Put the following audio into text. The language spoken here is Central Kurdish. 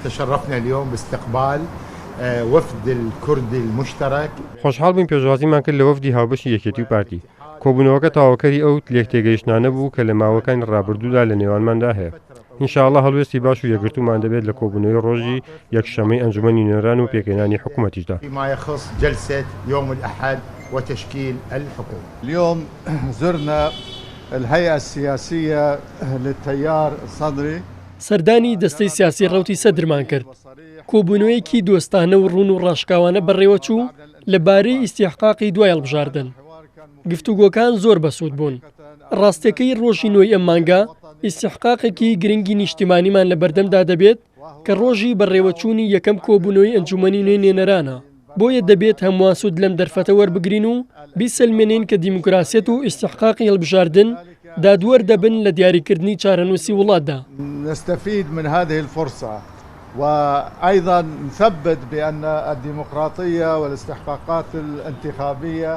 تشرفنا اليوم باستقبال وفد الكردي المشترك. خۆشحاڵ بووین پێشوازیمان کرد لە وەفدی هاوبەشی یەکێتی و پارتی. کۆبوونەوەکە تەواوکەری ئەو لێکتێگەیشتنانە بوو کە لە ماوەکانی ڕابردوودا لە نێوانماندا هەیە. ان شاء اللە هەڵوێستی باش و یەکگرتوومان دەبێت لە کۆبوونەوەی ڕۆژی یەکشەممەی ئەنجومەنی نوێنەران و پێکهێنانی حکومەتیشدا. فيما يخص جلسة يوم الأحد وتشكيل الحكومة. اليوم زرنا الهيئة السياسية للتيار الصدري. سەردانی دەستەی سیاسی ڕەوتی سەدرمان کرد. کۆبوونەوەیەکی دۆستانە و ڕوون و ڕاشکاوانە بەڕێوەچوو لەبارەی ئیستیحقاقی دوای هەڵبژاردن. گفتوگۆکان زۆر بەسوود بوون. ڕاستیەکەی ڕۆژی نۆی ئەم مانگە ئیستیحقاقێکی گرنگی نیشتیمانیمان لەبەردەمدا دەبێت کە ڕۆژی بەڕێوەچوونی یەکەم کۆبوونەوەی ئەنجوومەنی نوێی نوێنەرانە. بۆیە دەبێت هەمووان سوود لەم دەرفەتە وەربگرین و بیسەلمێنین کە دیموکراسیەت و ئیستیحقاقی هەڵبژاردن دادوەر دەبن لە دیاریکردنی چارەنووسی وڵاتدا. نستفید من هذه الفرصە وأيضا نثبت بأن الديمقراطية والاستحقاقات الانتخابية.